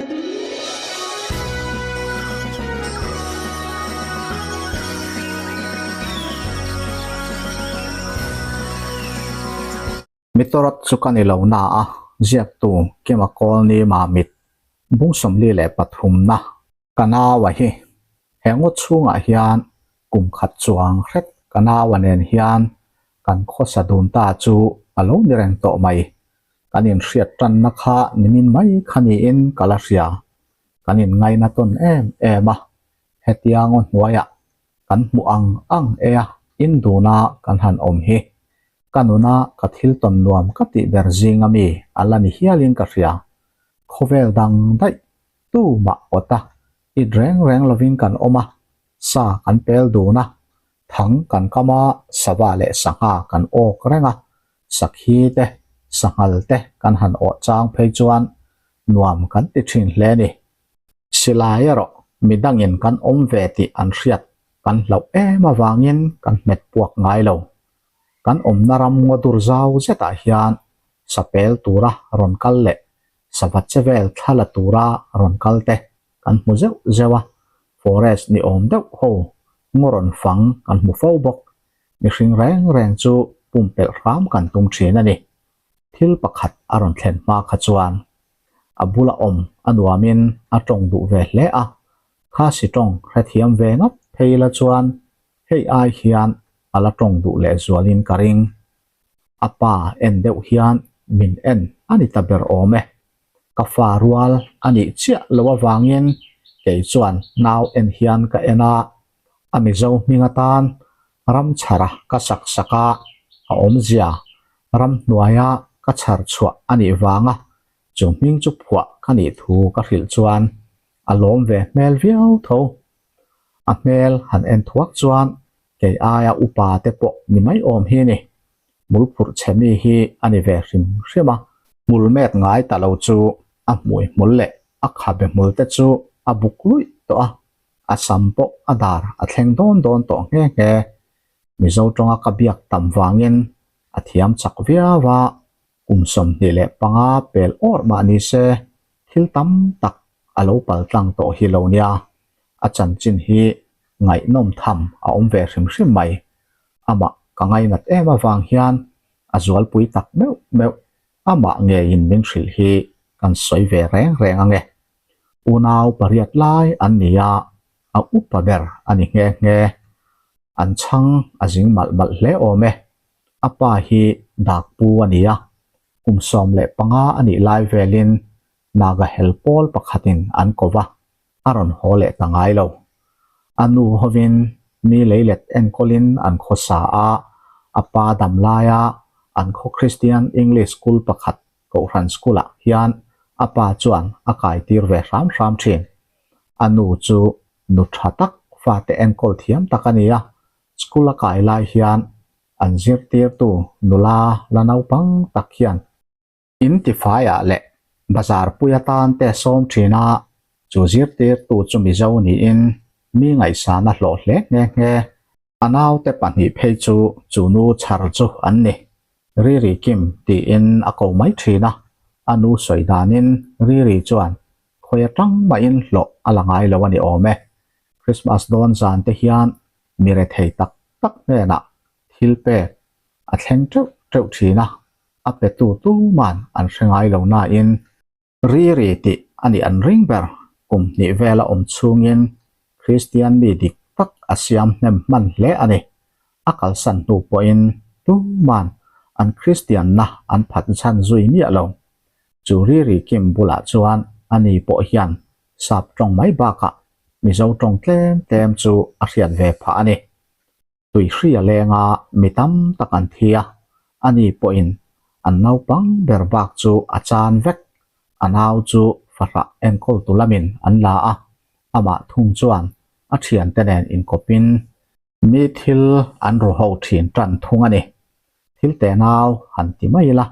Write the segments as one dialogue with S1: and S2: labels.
S1: Mitorat chu ka ni lo na a, ziaktu Kima Kawlni Mamit bung 43 na ka naua hi he ngaw chhungah hian kum khat chuang hret ka naua nen hian kan khawsa dun ta chu a lo ni reng tawh mai. Kan inhriat tanna kha nimin mai kha niin ka la hria. Kan inngaina tawn em em a, hetia ngaw hnuaiah kan hmuh ang ang e a, induna kan han awm hi. Ka nuna ka thil tawn nuam ka tih ber zinga mi a la ni hialin ka hria. Khawvel dang daih tu mah awt a, it reng reng lovin kan awm a, sa kan pel dun a, thang kan kam a, sava leh sangha kan awk reng a, sakhi te, sanghal te kan han awh chang phei chuan nuam kan ti thin hle a ni. Silai erawh midangin kan awm ve tih an hriat kan hlauh em avangin kan hmet puak ngai lo. Kan awmna ram ngaw dur zau zetah hian sapel tura rawn kal leh sava che vel thla la tura rawn kal te kan hmu zeuh zeuh a, forest ni awm deuh ho ngaw rawn fang kan hmu fo bawk. Mihring reng reng chu pumpelh hram kan tum thin a ni. Thil pakhat a rawn thlen hma kha chuan a bula awm a nuamin a tawng duh ve hle a, Khasi tawng hrethiam ve ngat phei la chuan hei ai hian a la tawng duh lehzualin ka ring. A pa en deuh hian min en a ni ta ber awm e. Ka fa rual a nih chiah lo avangin kei chuan nau en hian ka en a, a Mizo hming atan ram chhara ka sak sak a, a awmzia ramhnuaia ka chhar chhuah a nih vanga chu hming chu phuah ka nih thu ka hrilh chuan a lawm ve hmel viau tho. A hmel han en thuak chuan kei aia upa te pawh ni mai awm hi ni. Hmul phurh chhe mi hi a ni ve hrim hrim a. Hmul met ngai ta lo chu a hmui hmul leh a khabe hmul te chu a buk luih tawh a, a sam pawh a dar a thleng dawn dawn tawh nghe nghe. Mizo tawnga ka biak tam vangin a thiam chak viau a, kum 25 pel awrh mah ni se thil tam tak a lo pal tlang tawh hi lo nia, a chanchin hi ngaihnawm tham a awm ve hrim hrim mai. Amah ka ngainat em avang hian a zualpui tak meuh meuh amah ngeiin min hrilh hi kan sawi ve reng reng ange. Unau pariat lai an ni a, a upa ber a ni nghe nghe. An chhang a zing malh malh hle awm e. A pa hi dakpu a ni a, kum 15 a nih lai velin Naga hel pawl pakhatin an ko va, a rawn haw leh ta ngai lo. A nu hovin mi leilet enkawlin an khawsa a, a pa dam laia an khaw Christian English School pakhat Kohhran School-ah hian a pa chuan a kaitir ve hram hram thin. A nu chu nu tha tak fate enkawl thiam tak a ni a, school a kai lai hian an zirtirtu nula la naupang tak hian In tifaiah leh bazar pui atan te sawm thin a, chu zirtirtu chu Mizo niin mi ngaihsan a hlawh hle nghe nghe. A naute pahnih phei chu chu nu chhar chu an ni. Riri Kim tiin a ko mai thin a, a nu sawi danin Riri chuan khawi atang mahin hlawh a la ngai lo a ni awm e. Christmas dawn zan te hian mi rethei tak tak hnenah thil pek a thleng teuh teuh thin a, a petu tuman an hre ngai lo nain Riri tih a nih an ring ber. Kum hnih vela awm chhungin Kristian mi dik tak a siam hnem hman hle a ni. A kalsan hnu pawhin tuman an Kristianna an phat chhan zui miah lo. Chu Riri Kim bulah chuan ani pawh hian sap tawng mai bakah Mizo tawng tlem tlem chu a hriat ve phah a ni. Tuihri a leng a, mi tam tak an thi a, ani pawhin an naupang ber bak chu a chan vek. A nau chu fahrah enkawltu lamin an la a, amah thung chuan a thiante nen inkawpin mi thil an ru ho thin tan thung a ni. Thil te nau han ti mai ila,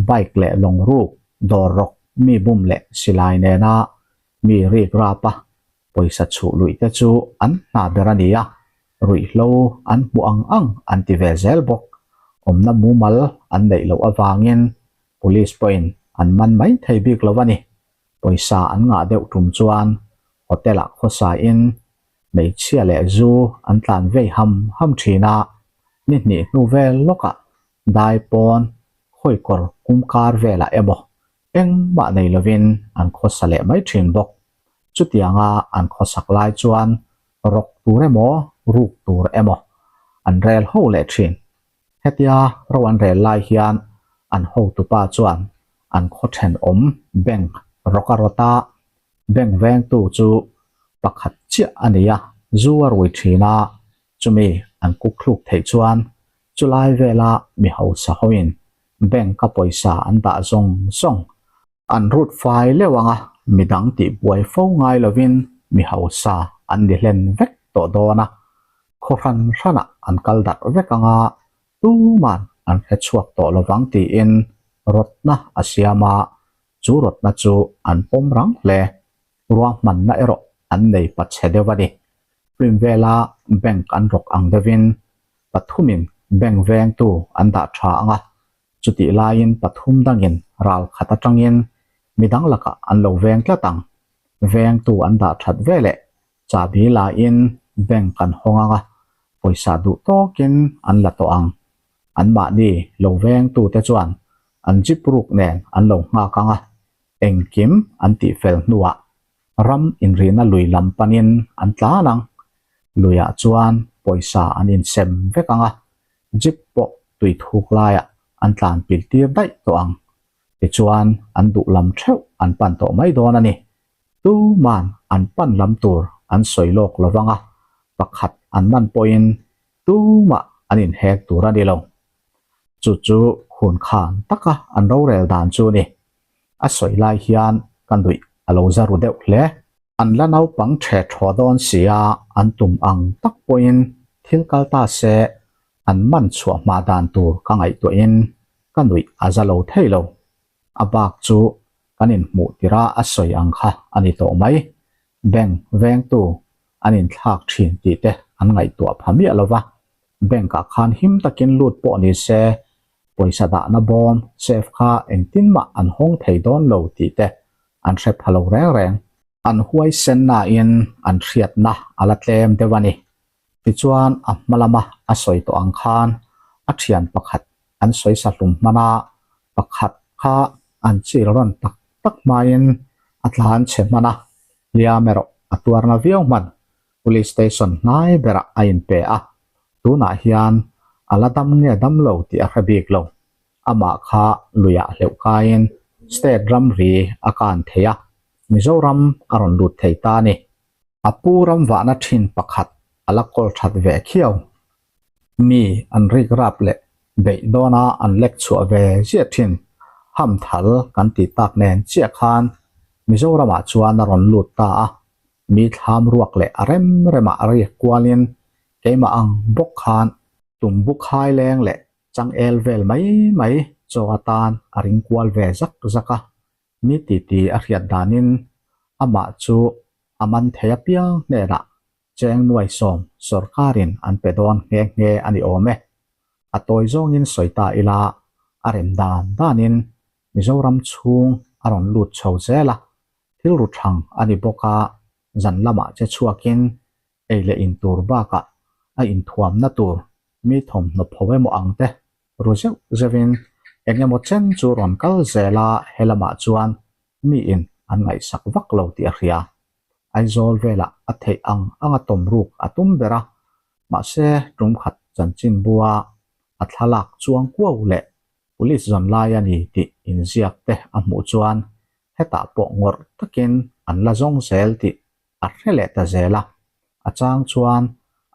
S1: bike leh lawng ruk, dawr rawk, mi bum leh silai nena mi rik rap a, pawisa chhuh luih te chu an hna ber a ni a, ruihhlo an hmuh ang ang an ti ve zel bawk. Awmna mumal an neih loh avangin Police pawhin an man mai thei bik lo a ni. Pawisa an ngah deuh tum chuan hotel ah khawsa in hmeichhia leh zu an tlan vei ham ham thin a, ni hnih hnu vel lawkah dai pawn khawikawr kum kar velah emaw engmah nei lovin an khawsa leh mai thin bawk. Chutianga an khawsak lai chuan rawk tur emaw ruk tur emaw an rel ho leh thin. Hetia ro an rel lai hian an hotupa chuan an khaw thenawm bank rawk a rawt a, bank vengtu chu pakhat chiah a ni a, zu a rui thin a, chumi an kuk thluk theih chuan chulai vela mi hausa hoin bank a pawisa an dah zawng zawng an rut fai leuh ang a, midang tih buai fo ngai lovin mi hausa an ni hlen vek tawh dawn a, khaw hran hranah an kal darh vek ang a, tuman an hre chhuak tawh lovang tiin rawtna a siam a, chu rawtna chu an pawm rang hle. Ruahmanna erawh an nei pa chhe deuh a ni. Film vela bank an rawk ang deuhin pathumin bank vengtu an dah tha ang a, chutih laiin pathum dangin ral khat atangin midang lakah an lo veng tlat ang. Vengtu an dah that veleh Chahbi lain bank an hawng ang a, pawisa duh tawkin an la tawh ang. Anmahni lo vengtute chuan an jeep ruk nen an lo nghak ang a, engkim an tihfel hnuah ram inrihna lui lam panin an tlan ang. Luiah chuan pawisa an insem vek ang a, jeep pawh tui thuk laiah an tlan pil tir daih tawh ang. Tichuan an duh lam theuh an pan tawh mai dawn a ni. Tuman an pan lam tur an sawi lawk lo vang a, pakhat an man pawhin tumah an inhek tur a ni lo. Chu chu hun khan taka an rorel dan chu a ni. A sawi lai hian ka nuih a lo za ru deuh hle. An la naupang ṭhe ṭhaw dawn si a, an tum ang tak pawhin thil kal ta se an man chhuah hma dan tur ka ngaihtuahin ka nuih a za lo thei lo. A bak chu kan inhmuh tirh a a sawi ang kha a ni tawh mai. Bank vengtu an inthlak thin tih te an ngaihtuah pha miah lo va, bank ah khan him takin lut pawh ni se pawisa dahna bawm safe kha engtin mah an hawng thei dawn lo tih te an hre pha lo reng reng. An huaisen nain an hriatna a la tlem deuh a ni. Tichuan a hma lama a sawi tawh ang khan a thian pakhat an sawi sa hlum hman a, pakhat kha an chil rawn tak tak hmain a tlan chhe hman a, hliam erawh a tuarna viau hman. Police station hnai berah a inpe a, tunah hian a la dam nge dam lo tih a hre bik lo. Amah kha luiah hleuh kaiin state ramri a kan thei a, Mizoram a rawn lut thei ta a ni. A pu ram vahna thin pakhat a la kawl that ve khiau. Mi an rik rap leh beih dawna an lek chhuah ve ziah thin. Hamthal kan tih tak nen chiah khan Mizoramah chuan a rawn lut ta a, mi thlam ruak leh a rem remah riak kualin keimah ang bawk khan tumbu khai leng leh changel vel mai mai chaw atan a ring kual ve zak zak a. Mi titi a hriat danin amah chu a man thei apiang hnenah cheng nuai sawm sorkarin an pe dawn nghe nghe a ni awm e. A tawi zawngin sawi ta ila a rem dan danin Mizoram chhung a rawn lut chho zel a, thil ru thang a ni bawk a, zan lamah che chhuakin ei leh in tur bakah a inthuamna tur mi thawmhnaw pho emaw ang te ru zeuh zeuhin eng emaw chen chu rawn kal zel a, he lamah chuan miin an ngaihsak vak lo tih a hria. Aizawl velah a theih ang anga tawm ruk a tum ber a, mahse tum khat chanchin bua a thlalak chuang kuau leh police zawn lai a ni tih inziak te a hmuh chuan hetah pawh ngawrh takin an la zawng zel tih a hre leh ta zel a, a chang chuan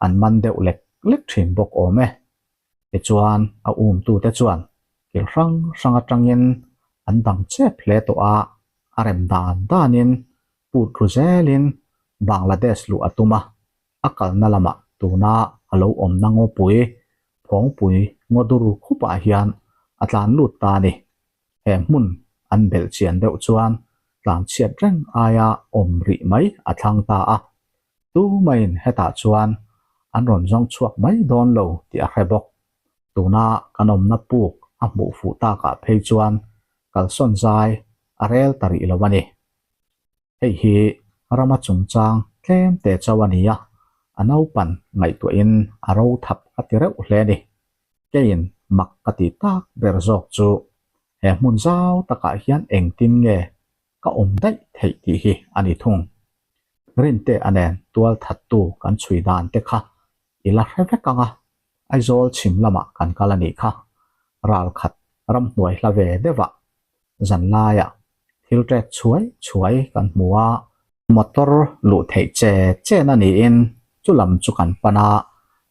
S1: an man deuh lek lek thin bawk awm e. Tichuan a umtute chuan kil hrang hrang atangin an dang chep hle tawh a, a rem dan danin put ru zelin Bangladesh luh a tum a, a kalna lamah tuna a lo awmna ngawpui phawngpui ngawdur khupah hian a tlan lut ta a ni. He hmun an belh chian deuh chuan tlanchhiat reng aia awm rih mai a thlang ta a, Tumaiin hetah chuan an rawn zawng chhuak mai dawn lo tih a hre bawk. Tuna kan awmna puk a hmuh fuh takah phei chuan kalsawn zai a rel ta rih lo a ni. Hei hi rama chungchang tlem te chauh a ni a, a naupan ngaihtuahin a ro thap ka ti reuh hle a ni. Keiin mak ka tih tak ber zawk chu he hmun zau takah hian engtin nge ka awm daih theih tih hi a ni thung. Rinte a nen tual thattu kan chhui dan te kha i la hre vek ang a, Aizawl chhim lamah kan kal a nih kha. Ral khat ramhnuai hla ve deuhah zanlaiah thil ṭek chhuai chhuai kan hmu a, motor luh theih che chen a niin chu lam chu kan pan a,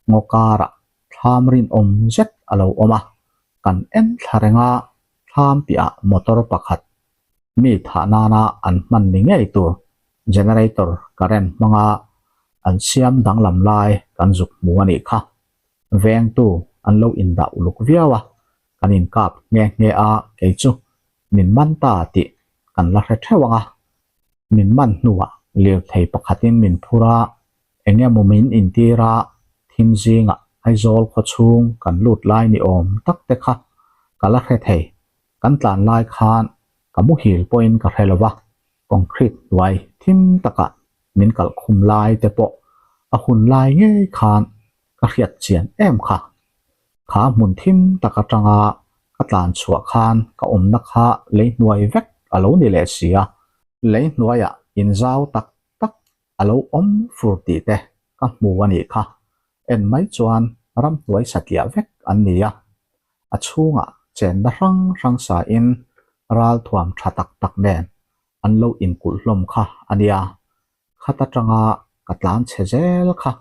S1: ngaw karah thlam rinawm zet a lo awm a, kan en thla reng a, thlam piahah motor pakhat mi thah nana an hman ni ngei tur generator current hmanga an siam danglam lai kan zuk hmu a nih kha. Vengtu an lo indah uluk viau a, kan inkap nghe nghe a, kei chu min man ta tih kan la hre theuh ang a. Min man hnuah lirthei pakhatin min phur a, eng emaw min intir a, thim zingah Aizawl khaw chhung kan lut lai ni awm tak te kha ka la hre thei. Kan tlan lai khan ka muhil pawhin ka hre lo va, concrete hnuai thim takah min kalh khum lai te pawh a hun lai ngei khan ka hriat chian em kha. Kha hmun thim tak atanga ka tlan chhuah khan ka awmna kha lei hnuai vek a lo ni leh si a, lei hnuaiah inzau tak tak a lo awm fur tih te ka hmu a nih kha. En mai chuan ramhnuai satliah vek an ni a, a chhungah chenna hrang hrang sain ralthuam tha tak tak nen an lo inkulh hlawm kha a nia. Khat atanga ka tlan chhe zel kha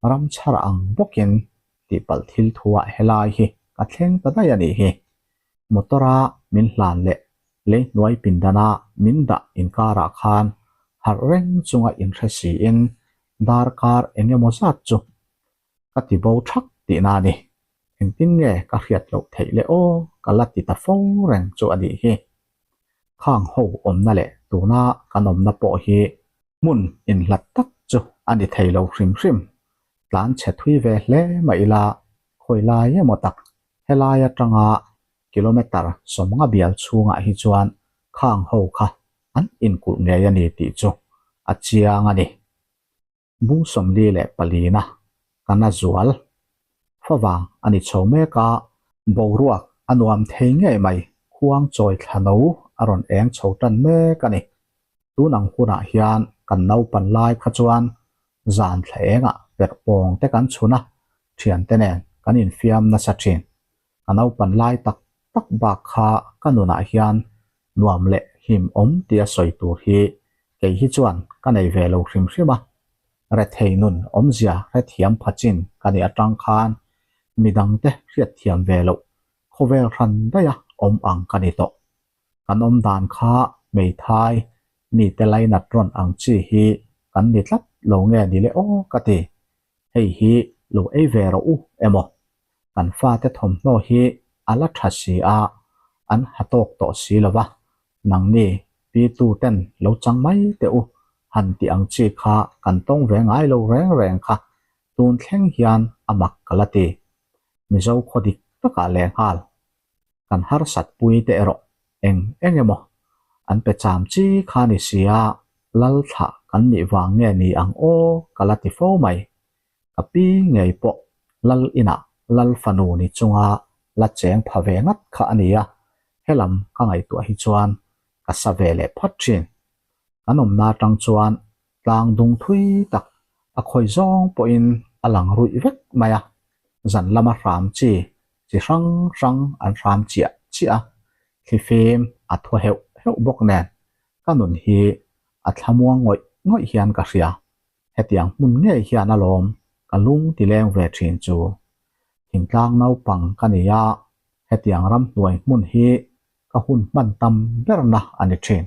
S1: ram chhar ang bawkin tihpalh thil thuah helai hi ka thleng ta daih a nih hi. Motor-a min hlan leh lei hnuai pindana min dah inkarah khan harh reng chunga inhre siin darkar eng emaw zat chu ka ti bo thak tihna a ni. Engtin nge ka hriat loh theih le aw ka la ti ta fo reng chu a nih hi. Khang ho awmna leh tuna kan awmna pawh hi hmun inhlat tak chu a ni thei lo hrim hrim. Tlan chhe thui ve hle mah ila khawi lai emaw tak helai atanga kilometer 50 bial chhungah hi chuan khang ho kha an inkulh ngei a ni tih chu a chiang a ni. Bung 44 na kan a zual favang a ni chho mek a, boruak a nuam thei ngei mai, khuang chawi thla no a rawn eng chho tan mek a ni. Tun ang hunah hian kan naupan lai kha chuan zan thla engah perh pawng te kan chhun a, thiante nen kan infiam nasa thin. Ka naupan lai tak tak bak kha ka nunah hian nuam leh hlim awm tia sawi tur hi kei hi chuan ka nei ve lo hrim hrim a. Rethei nun awmzia hrethiam pha chin ka nih atang khan midangte hriatthiam ve loh khawvel hran daiha awm ang ka ni tawh. Kan awm dan kha hmeithai mite lainat rawn ang chi hi kan ni tlat lo nge ni le aw ka ti. Hei hi lo ei ve rawh u emaw? Kan fate thawmhnaw hi a la tha si a, an ha tawk tawh si lo va, nangni pitu ten lo chang mai teh u han tih ang chi kha kan tawng ve ngai lo reng reng kha tun thleng hian a mak ka la ti. Mizo khaw dik takah lehnghal kan harsat pui te erawh eng eng emaw an pe cham chi kha ni sia lal thlah kan nih vang nge ni ang aw ka la ti fo mai. Ka pi ngei pawh lal inah lal fanu ni chunga la cheng pha ve ngat kha a ni a, helam ka ngaihtuah hi chuan ka sa ve leh phawt thin. Kan awmna atang chuan tlang dung thui tak a khawi zawng pawhin a lang ruih vek mai a, zan lama hram chi chi hrang hrang an hram chiah chiah a, thlifim a thaw heuh heuh bawk nen ka nun hi a thlamuang ngawih ngawih hian ka hria. Hetiang hmun ngei hian alawm ka lung ti leng ve thin chu. Thingtlang naupang ka ni a, hetiang ramhnuai hmun hi ka hun hman tam berna a ni thin.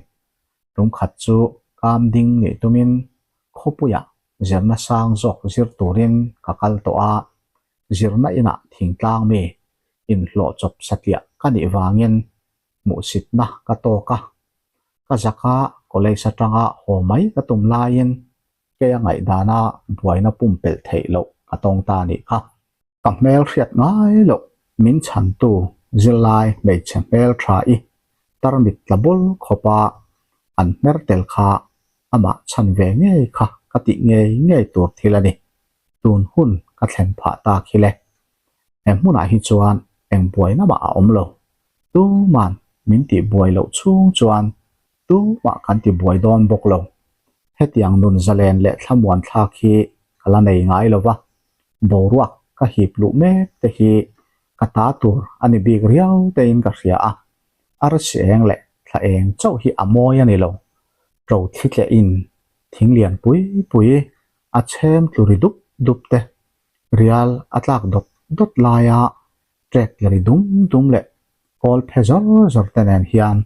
S1: Tumkhat chu kam ding nih tumin khawpuiah zirna sang zawk zir turin ka kal tawh a, zirna inah thingtlang mi inhlawh chawp satliah ka nih vangin hmuhsitna ka tawk a, ka zaka college atanga haw mai ka tum laiin keia ngaihdana buaina pumpelh theih loh ka tawng ta nih kha. Ka hmel hriat ngai loh min chhantu zirlai hmeichhe hmel tha i tarmit tla bul khawpa an hmer tel kha. Amah chhan ve ngei kha ka tih ngei ngei tur thil a ni. Tun hun ka thlen phah ta khi le. He hmunah hi chuan eng buaina mah a awm lo. Tuman min tih buai loh chhung chuan tumah kan ti buai dawn bawk lo. Hetiang nun zalen leh thlamuan thlak hi ka la nei ngai lo va, boruak ka hip luh mek te hi ka ta tur a ni bik riau tein ka hria a, arsi eng leh thla eng chauh hi a mawi a ni lo. Ṭo thli tleh in thing lian pui pui a chhem tlu ri dup dup te, rial a tlak dawt dawt laia trek tla ri dum dum leh kawl phe zawr zawr te nen hian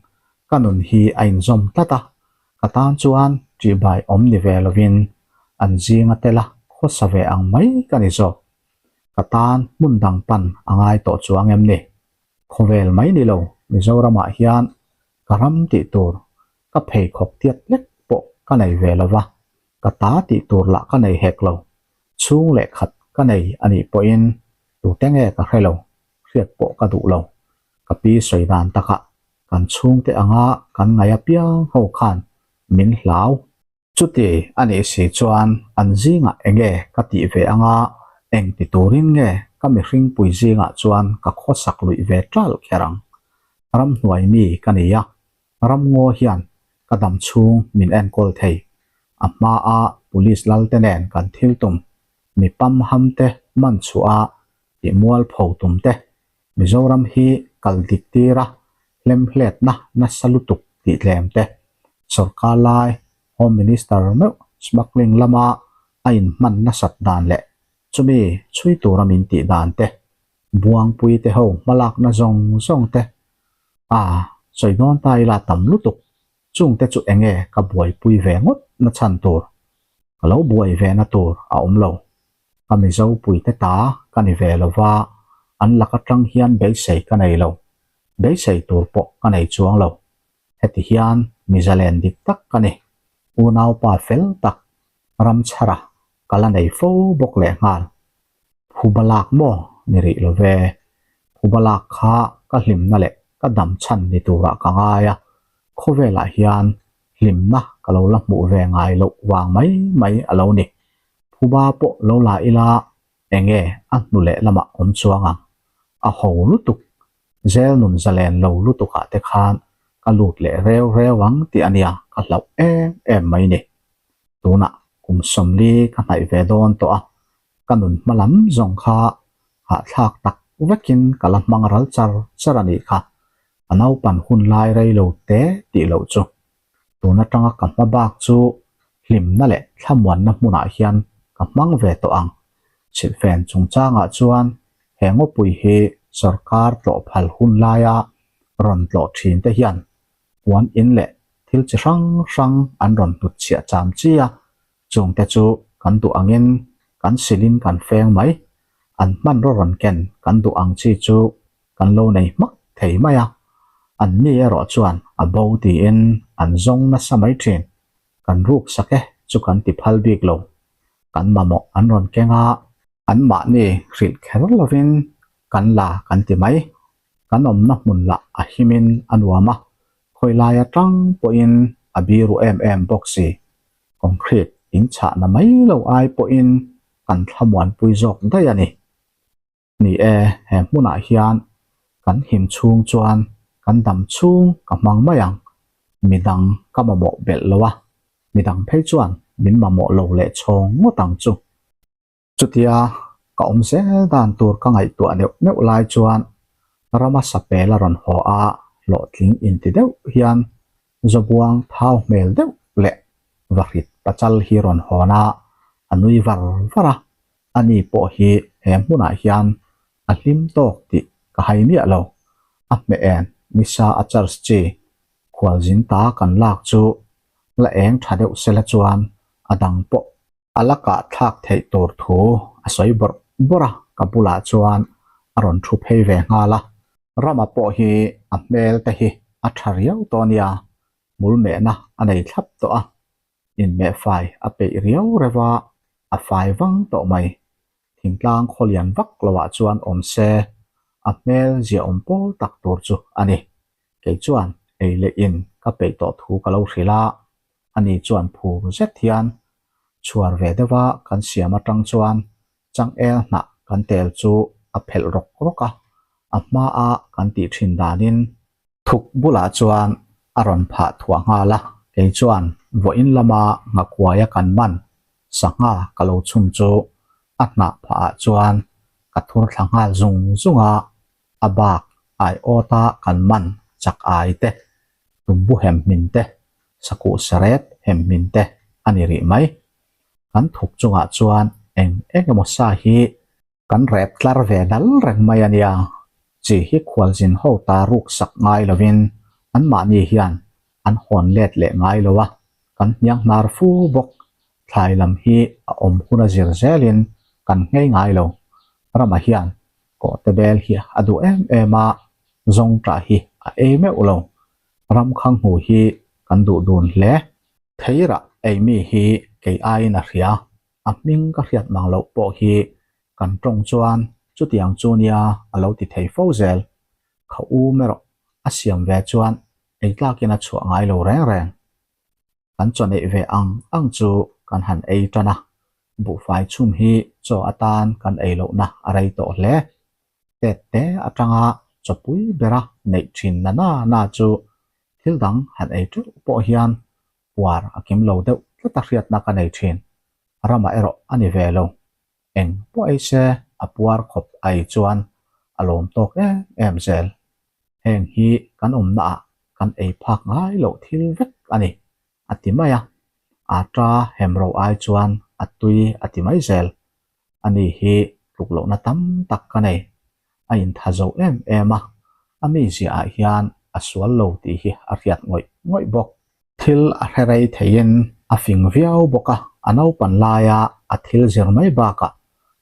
S1: ka nun hi a inzawm tlat a, ka tan chuan ṭihbai awm ni ve lovin an zinga tela khawsa ve ang mai ka ni zawk. Ka tan hmun dang pan a ngai tawh chuang em ni? Khawvel mai ni lo, Mizoramah hian ka ram tih tur ka pheikhawk tiat lek pawh ka nei ve lo va, ka ta tih tur lah ka nei hek lo. Chhung leh khat ka nei a nih pawhin tute nge ka hre lo, hriat pawh ka duh lo. Ka pi sawi dan takah kan chhungte anga kan ngaih apiang ho khan min hlau. Chuti a nih si chuan an zingah enge ka tih ve anga eng ti turin nge ka mihringpui zingah chuan ka khawsak luih ve ṭal kher ang. Ramhnuai mi ka ni a, Ramngaw hian ka dam chhung min enkawl thei. A hmaa police lal te nen kan thil tum, mi pamham te man chhuah a tih mualpho tum te, Mizoram hi kal dik tir a hlemhletna nasa lutuk tih tlem te, sorkar lai Home Minister meuh smuggling lama a inhman nasat dan leh chumi chhui tura min tih dan te, Buangpui te ho hmalakna zawng zawng te a sawi dawn ta ila tam lutuk, chungte chu enge ka buaipui ve ngawt na chhan tur, ka lo buai ve na tur a awm lo. Ka Mizo puite ta ka ni ve lo va, an lak atang hian beisei ka nei lo, beisei tur pawh ka nei chuang lo. Heti hian mi zalen dik tak ka ni, unaupa fel tak, ramchhara ka la nei fo bawk lehnghal. Phuba lak maw ni rih lo ve? Phuba lak kha ka hlimna leh ka dam chhan ni turah ka ngai a, khawvelah hian hlimna ka lo la hmuh ve ngai loh vang mai mai a lo ni. Phuba pawh lo la ila enge a hnu leh lamah awm chuang ang. A ho lutuk, zel nun zalen lo lutukah te khan ka lut leh reu reu ang tih a nia ka hlauh em em mai ni. Tunah kum 40 ka hnaih ve dawn tawh a, ka nun hma lam zawng kha hahthlak tak vekin ka la hmang ral char char a nih kha, a naupan hun lai rei lo te tih loh chu. Tun atanga ka hma bak chu hlimna leh thlamuanna hmunah hian ka hmang ve tawh ang. Chhilhfen chungchangah chuan he ngawpui hi sorkar tlawh phal hun laia rawn tlawh thin te hian puan in leh thil chi hrang hrang an rawn hnutchhiah cham chi a, chungte chu kan duh angin kan silin kan feng mai. An hmanraw rawn ken kan duh ang chi chu kan lo nei hmak thei mai a, an ni erawh chuan a bo tiin an zawng nasa mai thin. Kan ruksak e chu kan ti phal bik lo. Kan mamawh an rawn keng a, anmahni hrilh kher lovin kan la kan ti mai. Kan awmna hmun lah a himin a nuam a, khawilai atang pawhin a biru em em bawk si. Concrete in chhahna mai lo ai pawhin kan thlamuanpui zawk daih a ni. Ni e, he hmunah hian kan him chhung chuan kan dam chhung ka hmang mai ang. Midang ka mamawh belh lo a, midang phei chuan min mamawh lo leh chhawng ngawt ang chu. Chutia ka awm zel dan tur ka ngaihtuah neuh neuh lai chuan rama sapel a rawn haw a, hlawhtling inti deuh hian Zawbuang thau hmel deuh leh vahrit pachal hi rawn hawn a, a nui var var a, ani pawh hi he hmunah hian a hlim tawk tih ka hai miah lo. A hmeh en nisa a charge chi khualzin ta kan lak chu la eng tha deuh sela chuan a dang pawh A lakah thlak theih tur thu a sawi bawrh bawrh a, ka bulah chuan a rawn thu phei ve nghal a. Rama pawh hi a hmel te hi a tha riau tawh a nia, hmul mehna a nei thlap tawh a, inmeh fai a peih riau reuh a, a fai vang tawh mai. Thingtlang khawlian vak loah chuan awm se, a hmel ziaawm pawl tak tur chu a ni. Kei chuan ei leh in ka peih tawh thu ka lo hrilh a. Ani chuan phur zet hian chhuar ve deuha kan siam atang chuan changel hnah kan tel chu a phelh rawk rawk a, a hmaa kan tih thin danin thuk bulah chuan a rawn phah thuah nghal a, kei chuan vawiin lama nghakuaia kan man sangha ka lo chhum chu a hnah phah ah chuan ka thur thla nghal zung zung a, a bak aiawta kan man chak ai te, tumbu hem hmin te, sakuh saret hem hmin te a ni rih mai. Kan thuk chungah chuan eng eng emaw sa hi kan rep tlar ve dal reng mai a nia. Chi hi khualzin ho ta ruk sak ngai lovin anmahni hian an hawn let leh ngai lo a, kan hniang hnar fu bawk. Thlai lam hi a awm hun a zir zelin kan nghei ngai lo. Rama hian kawhte bel hi a duh em em a, zawngṭah hi a ei meuh lo. Ram khang hmu hi kan duh dun hle. Theirah ei mi hi kei aiin a hria, a hming ka hriat mang loh pawh hi kan tawng chuan chutiang chu nia a lo ti thei fo zel. Kha um erawh a siam ve chuan ei tlakin a chhuah ngai lo reng reng. Kan chaw neih ve ang ang chu kan han ei tan a, buhfai chhum hi chaw atan kan ei lohna a rei tawh hle. Tet te atanga chawpui bera neih thin na na na chu thil dang han ei teuh pawh hian puar a kim lo deuh tlat a hriatna ka nei thin. Ramah erawh a ni ve lo. Eng pawh ei se a puar khawp a ei chuan a lawm tawk em em zel. Heng hi kan awmnaah kan ei phak ngai loh thil vek a ni, a ti mai a. Ata hemro ai chuan a tui a ti mai zel. Ani hi tluk lohna tam tak ka nei. A intha zo em em a, a miziaah hian a sual lo tih hi a hriat ngawih ngawih bawk. Thil a hre rei theiin a fing viau bawk a, a naupan laia a thil zir mai bakah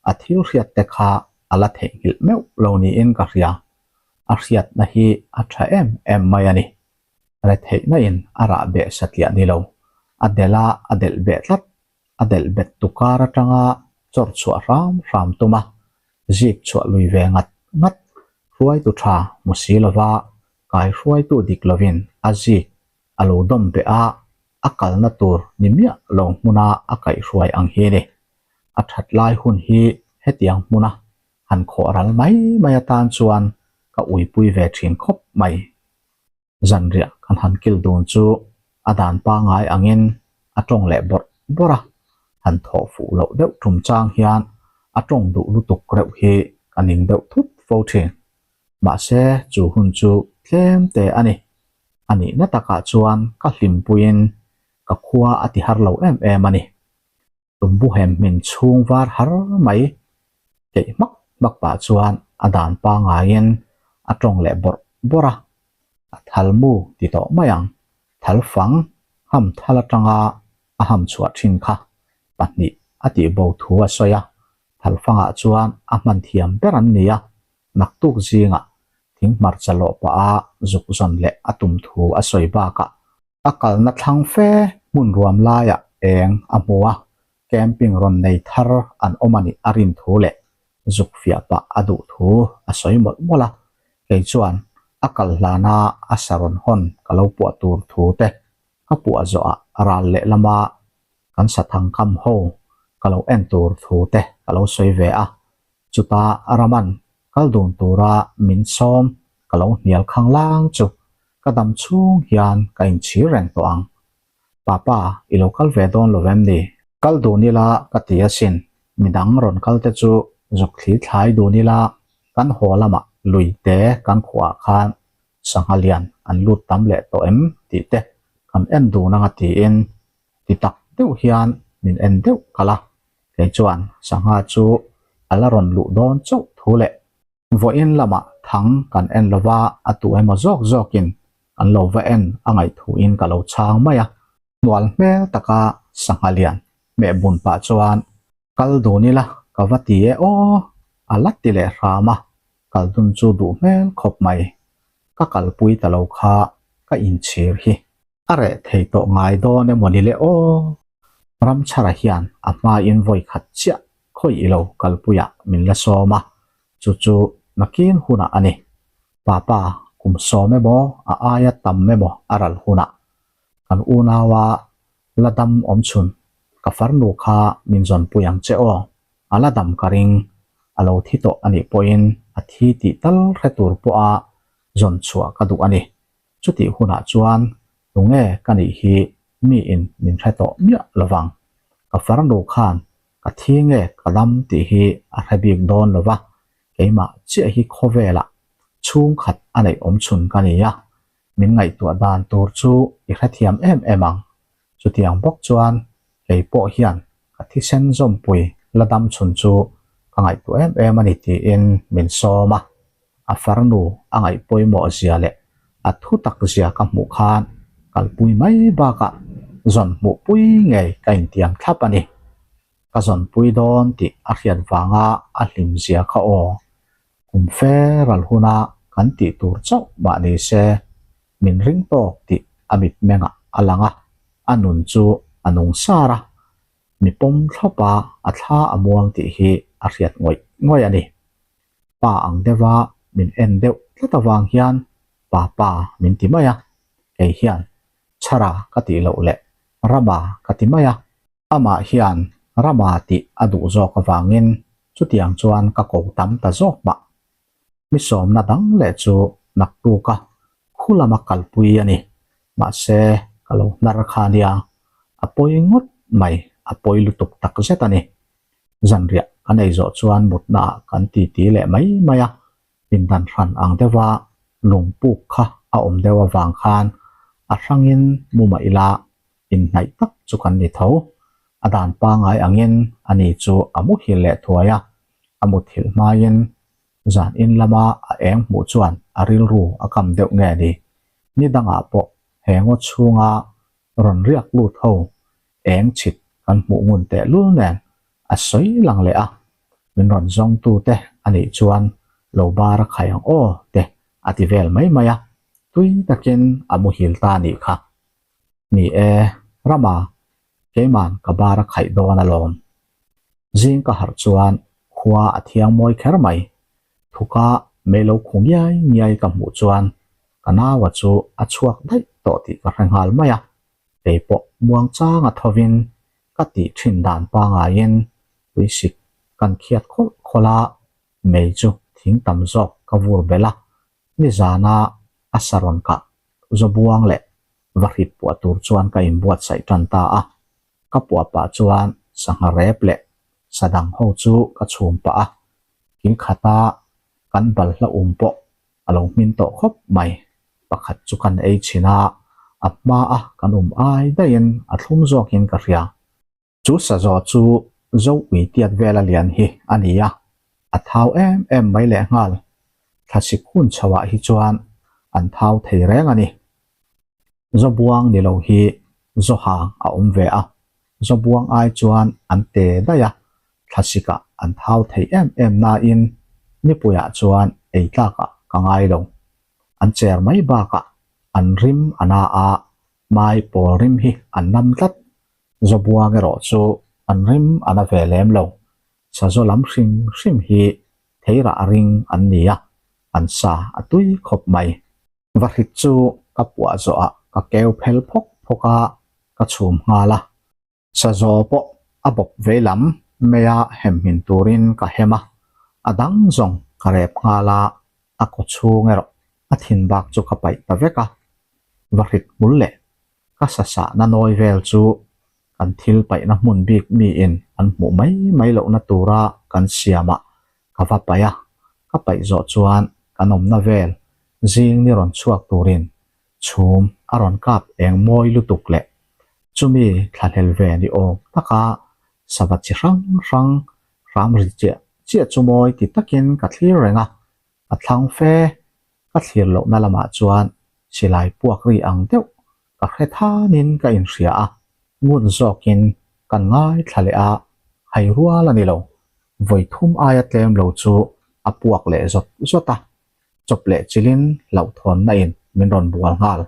S1: a thil hriat te kha a la theihnghilh meuh lo niin ka hria. A hriatna hi a tha em em mai a ni. Retheihna in a rah beh satliah ni lo, a delh a a delh beh tlat, a delh bet tu kar atanga chawr chhuah hram hram tum a, zik chhuah lui ve ngat ngat, hruaitu tha hmu si lova kai hruaitu dik lovin a zik a lo dawm beh a, a kalna tur ni miah lo hmuna a kaihhruai ang hi ni. A that lai hun hi hetiang hmuna han khawh ral mai mai atan chuan ka uipui ve thin khawp mai. Zanriah kan han kil dun chu a dan pangai angin a tawng leh bawrh bawrh a, han thawh fuh loh deuh tum chang hian a tawng duh lutuk reuh hi ka ning deuh thut fo thin. Mahse chu hun chu tlem te a ni. A nihna takah chuan ka hlimpuiin ka khua a ti har lo em em a ni. Tumbuhem hmin chhung var har mai keih hmak hmak pah chuan a dan pangaiin a tawng leh bawrh bawrh a, a thal mu ti tawh mai ang, thal fang ham thal atanga a ham chhuah thin kha pahnih a tih bo thu a sawi a, thal fangah chuan a hman thiam ber an ni a, naktuk zingah thing hmarcha lawh pah a zuk zawn leh a tum thu a sawi bakah A kalna thlang fe hmun ruam laiah eng a hmu a, camping rawn nei thar an awm a nih a rin thu leh zuk fiah pah a duh thu a sawi mawlh mawlh a, kei chuan a kal hlana a sa rawn hawn ka lo puah tur thu te ka puah zawhah ral lehlama kan sa thangkam ho ka lo en tur thu te ka lo sawi ve a, chuta Raman kal dun tura min sawm ka lo hnial khang lang chu ka dam chhung hian ka inchhir reng tawh ang. Papa, i lo kal ve dawn lo em ni? Kal dun ila ka ti asin, midang rawn kal te chu zuk thli thlai dun ila kan haw lamah lui te kan khuah khan sangha lian an lut tam leh tawh em tih te kan en dun anga tiin ti tak deuh hian min en deuh kal a, kei chuan sangha chu a la rawn luh dawn chauh thu leh Vawiin lamah thang kan en lova a tu emaw zawk zawkin kan lo va en a ngaihthuin ka lo chhang mai a. Hnual hmel taka sangha lian hmeh bun pah chuan kal dun ila ka va ti e aw a la ti leh hram a, kal dun chu duh hmel khawp mai. Ka kalpui ta lo kha ka inchhir hi. A reh thei tawh ngai dawn emaw ni le aw? Ramchhara hian a hmain vawi khat chiah khawi ilo kalpuiah min la sawm a, chu chu nakin hunah a ni. Papa, kum sawm emaw a aia tam emaw a ral hunah kan unaua La dam awm chhun, ka farnu kha min zawnpui ang che aw. A la dam ka ring, a lo thi tawh a nih pawhin a thi tih tal hre tur pawha zawn chhuah ka duh a ni. Chutih hunah chuan tunge ka nih hi miin min hre tawh miah lovang. Ka farnu khan ka thi nge ka dam tih hi a hre bik dawn lova, keimah chiah hi khawvelah chhungkhat a neih awm chhun ka ni a, min ngaihtuah dan tur chu i hrethiam em em ang. Chutiang bawk chuan kei pawh hian ka thisen zawmpui la dam chhun chu ka ngaihtuah em em a ni tiin min sawm a. A farnu a ngaih pawimawh zia leh a thu tak zia ka hmuh khan kalpui mai bakah zawn hmuhpui ngei ka intiam thlap a ni. Ka zawnpui dawn tih a hriat vanga a hlim zia kha aw. Kum fe ral huna kan tih tur chauh mah ni se, min ring tawk tih a mitmengah a lang a, a nun chu a nung sar a, mi pawm thlawp a, a thla a muang tih hi a hriat ngawih ngawih a ni. Pa ang deuha min en deuh tlat avang hian pa pa min ti mai a, kei hian Chhara ka tih loh leh Rama ka ti mai a. Amah hian Rama tih a duh zawk avangin chutiang chuan ka ko tam ta zawk mah. Mi sawmna dang leh chu naktuka khu lama kalpui a ni. Mahse, ka lo hnar kha nia, a pawi ngawt mai, a pawi lutuk tak zet a ni. Zanriah kan ei zawh chuan mutnaah kan titi leh mai mai a, pindan hran ang deuha lungpuk kha a awm deuh avang khan a hrangin mu mah ila inhnaih tak chu kan ni tho. A dan pangai angin ani chu a muhil leh thuai a, a muthilh hmaiin zan in lama a eng hmuh chuan a rilru a kam deuh nge ni. Ni dangah pawh he ngaw chhunga rawn riak lut ho eng chhit kan hmuh ngun tehlul nen a sawi lang leh a, min rawn zawngtu te a nih chuan lo bar a khai ang aw te a ti vel mai mai a, tui takin a muhil ta a nih kha. Ni e, Rama, keiman ka bar a khaih dawn alawm. Zing ka harh chuan khua a thiang mawi kher mai. Thuka mei lo khu ngiai ngiai ka hmuh chuan ka naua chu a chhuak daih tawh tih ka hre nghal mai a, kei pawh muangchanga thovin ka tih thin dan pangaiin tuisik kan khiat khawlh khawlh a, mei chu thing tam zawk ka vur belh a, nizana a sa rawn kah Zawbuang leh va hrit puah tur chuan ka inbuatsaih tan ta a, ka puah pah chuan sangha rep leh sa dang ho chu ka chhum pah a, kil khata kan balhla um pawh a lo hmin tawh khawp mai. Pakhat chu kan ei chhin a, a hma a kan um ai daihin a thlum zawkin ka hria. Chu sazaw chu zo ui tiat vela lian hi a ni a, a thau em em mai lehnghal. Thlasik hun chhoah hi chuan an thau thei reng a ni. Zawbuang ni lo hi zawhang a awm ve a, zawbuang ai chuan an te daih a, thlasikah an thau thei em em nain nipuiah chuan ei tlakah ka ngai lo. An cher mai bakah an rim a na a, hmai pawl rim hi an nam tlat. Zawbuang erawh chu an rim a na ve lem lo. Sazaw lam hrim hrim hi theirah ring an ni a, an sa a tui khawp mai. Vahrit chu ka puah zawhah ka keu phel phawk phawk a, ka chhum nghal a. Sazaw pawh a bawp vei lam meia hem hmin turin ka hem a, a dang zawng ka rep nghal a, a kaw chhung erawh a thin bak chu ka paih ta vek a. Vahrit hmul leh ka sasahna nawi vel chu kan thil paihna hmun bik miin an hmuh mai mai lohna tura kan siamah ka va paih a, ka paih zawh chuan kan awmna vel zing ni rawn chhuak turin chhum a rawn kap eng mawi lutuk leh chumi thlahlel ve ni awm taka sava chi hrang hrang hram ri chiah chiah chu mawi ti takin ka thlir reng a, a thlang fe ka thlir lohna lamah chuan silai puak ri ang deuh ka hre thanin ka inhria a, ngun zawkin kan ngaithla leh a, hai rual a ni lo. Vawi thum aia tlem lo chu a puak leh zawt zawt a, chawp leh chilin hlauhthawnna in min rawn bual nghal.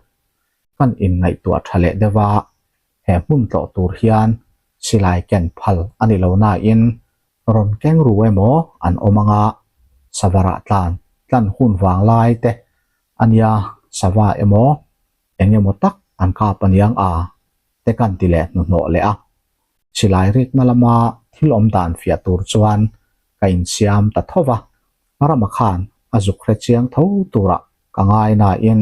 S1: Kan inngaihtuah tha leh deuh a, he hmun tlawh tur hian silai ken phal a ni lo nain rawn keng ru emaw an awm anga savarah tlan tlan hun vang lai te a nia sava emaw eng emaw tak an kap aniang a. te kan ti leh hnuhnawh leh a. Silai rikna lama thil awm dan fiah tur chuan ka insiam ta tho va, Rama khan a zuk hre chiang tho turah ka ngai nain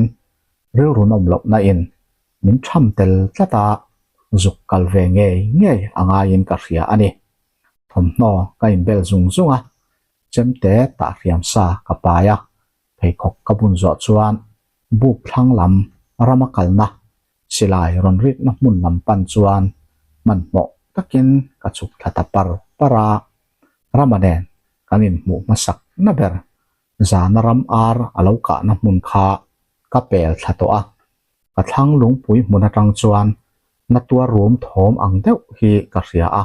S1: rilru nawm lohna in min tham tel tlat a, zuk kal ve ngei ngei a ngaiin ka hria a ni. Thawmhnaw ka inbel zung zung a, chemte tah hriam sa ka pai a, pheikhawk ka bun zawh chuan buk thlang lam rama kalna silai rawn rikna hmun lam pan chuan hmanhmawh takin ka chhuk thla ta par par a, rama nen kan inhmuh hmasak na ber zana ram ar a lo kahna hmun kha ka pel thla tawh a, ka thlang lungpui hmun atang chuan na tuar rum thawm ang deuh hi ka hria a,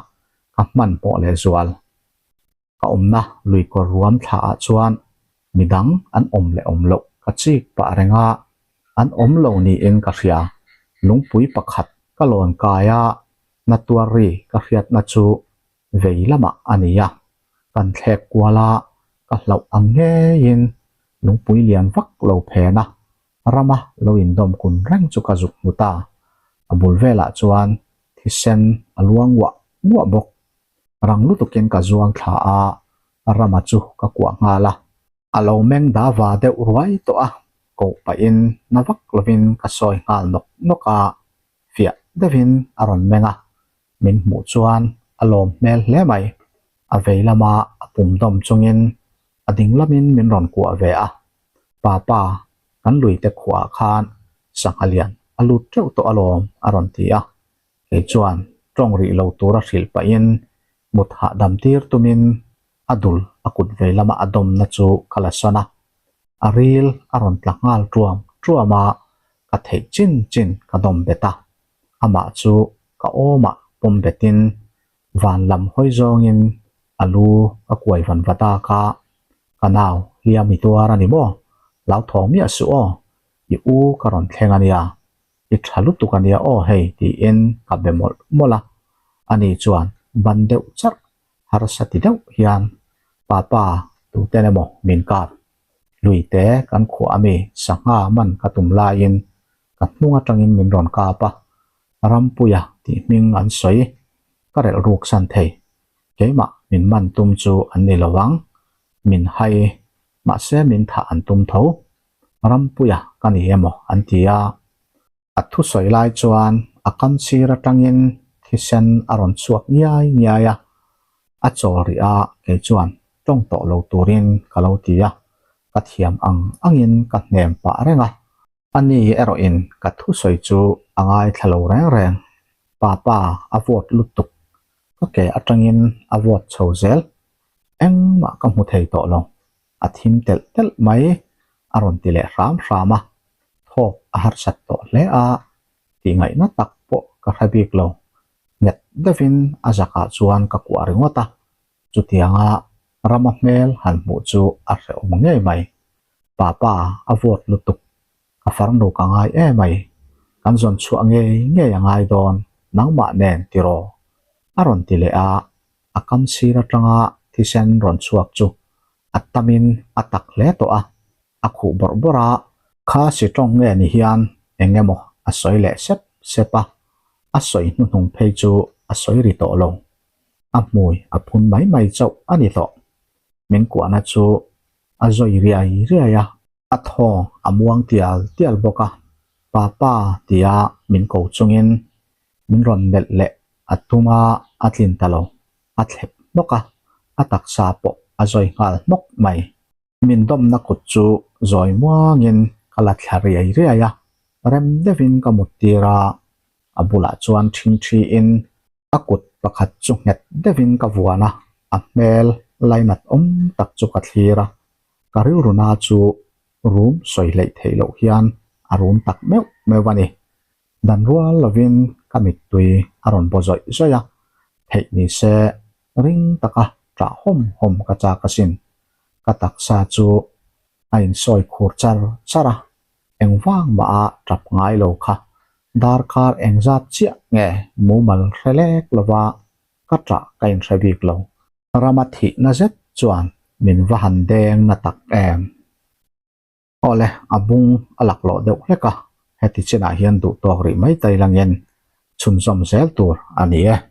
S1: ka hmanhmawh lehzual. Ka awmna lui kawr ruam thla ah chuan midang an awm leh awm loh ka chik pah reng a, an awm lo niin ka hria. Lungpui pakhat ka lawn kai a, na tuar ri ka hriatna chu vei lamah a ni a. Kan thlek kual a, ka hlauh ang ngeiin lungpui lian vak lo phen a, rama lo indawm kun reng chu ka zuk hmu ta. A bul velah chuan thisen a luang nguah nguah bawk. Rang lutukin ka zuang thla a, Rama chu ka kuah nghal a. A lo meng da va deuh ruai tawh a, koh pahin na vak lovin ka sawi nghal nawk nawk a, fiah deuhin a rawn meng a, min hmuh chuan a lawm hmel hle mai. A vei lama a pum dawm chungin a ding lamin min rawn kuah ve a, Papa, kan luite khuaah khan sangha lian a lut teuh tawh alawm a rawn ti a, Kei chuan tawng rih lo tura hrilh pahin mut hahdam tir tumin a dul a kut vei lama a dawmna chu ka la sawn a. A ril a rawn tla nghal tuam tuam a, ka theih chin chin ka dawm bet a. Amah chu ka awmah pawm betin van lam hawi zawngin a lu ka kuai van va tak a, Ka nau hliam i tuar a ni maw? Hlauthawng miah suh aw, i u ka rawn thleng a nia, I tha lutuk a nia aw hei tiin ka be mawlh mawlh a, ani chuan ban deuh charh harsa ti deuh hian Papa tuten emaw min kap Luite kan khuah ami sangha man ka tum laiin ka hnung atangin min rawn kap a, Rampuia tih hming an sawi ka relh ruk san thei. Keimah min man tum chu an ni lo ang, min hai mahse min thah an tum tho. Rampuia ka ni emaw an ti a. A thusawi lai chuan a kam sir atangin thisen a rawn chhuak ngiai ngiai a, a chawl rih a kei chuan tawng tawh lo turin ka lo ti a, ka thiam ang angin ka hnem pah reng a. Ani erawhin ka thusawi chu a ngaithla lo reng reng. Papa a vote lutuk, ka ke atangin a vote chho zel. Engmah ka hmu thei tawh lo. A thim telh telh mai a rawn ti leh hram hram a, thawk a harsat tawh hle a tih ngaihna tak pawh ka hre bik lo. Nghet deuhin a zakah chuan ka kuah ringawt a, chutianga rama hmel han hmuh chu a hrehawm ngei mai. Papa a vote lutuk, ka farnu ka ngai em ai, kan zawn chhuah ngei ngei a ngai dawn nangmah nen tiraw? a rawn ti leh a, a kam sir atanga thisen rawn chhuak chu a tamin a tak hle tawh a, a khuh bawrh bawrh a, kha si tawng nge ni hian eng emaw a sawi leh sep sep a, a sawi hnuhnung phei chu a sawi ri tawh lo, a hmui a phun mai mai chauh a ni tawh. Min kuahna chu a zawi riai riai a, a thaw a muang tial tial bawk a, Papa tia min ko chungin min rawn melh leh a tum a, a tlin ta lo. A thlep hnawk a, a taksa pawh a zawi nghal hnawk mai. Min dawmna kut chu zawi muangin ka la thla riai riai a, rem deuhin ka mut tir a, a bulah chuan ṭhingṭhiin a kut pakhat chu nghet deuhin ka vuan a, a hmel lainat awm tak chu ka thlir a, ka rilruna chu rum sawi hleih theih loh hian a rum tak meuh meuh a ni. Dan rual lovin ka mittui a rawn baw zawih zawih a, theih ni se ring taka ṭah hawm hawm ka chak asin. Ka taksa chu a insawi khur char char a, engvang mah a ṭap ngai lo kha darkar engzat chiah nge mumal hre lek lova ka ṭah ka inhre bik lo. Rama thihna zet chuan min va han deng na tak em. Awle, a bung a laklawh deuh hlek a, heti chinah hian duh tawk rih mai ta ilangin. chhunzawm zel tur a ni e.